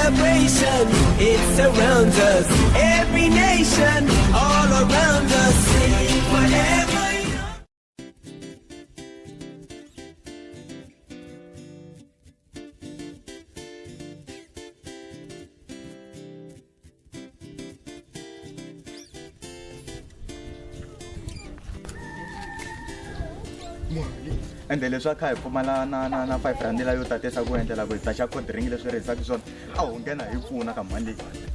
celebration. It surrounds us, every nation, all around us. Singing forever. Ende leswi a kha hi pfumala na 5 rand la yo tatisa ku endlela ku hi ta xa cold drink leswi ri hisaka swona a ho nghena hi pfuna ka mhani leyi.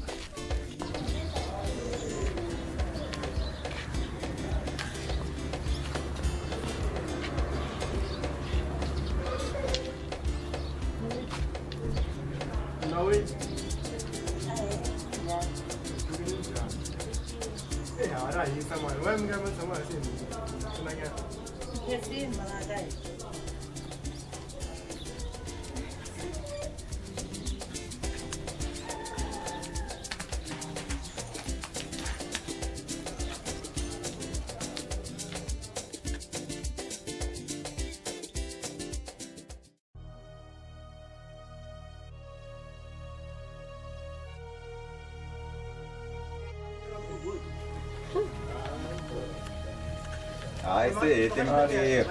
Hayi se hete mintirho.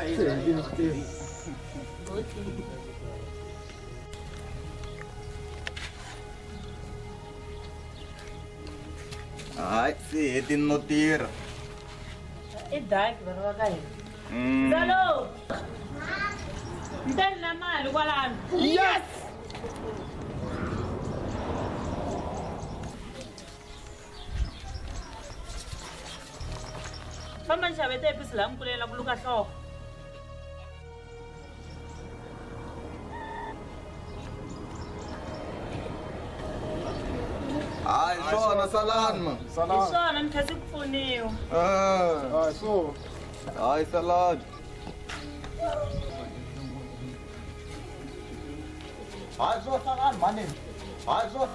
Hayi se hete no tirha. I dark vanhu va ka hina. Salo. Ntani na mali kwalano. Yes. Famba ni xave tepisi laha mikulela ku luka nhloko. Hayi swona salani ma. Hi swona mi tlhela ku pfuniwa. Hayi so. Hayi salani. Hayi swo salani mani. Hayi swo.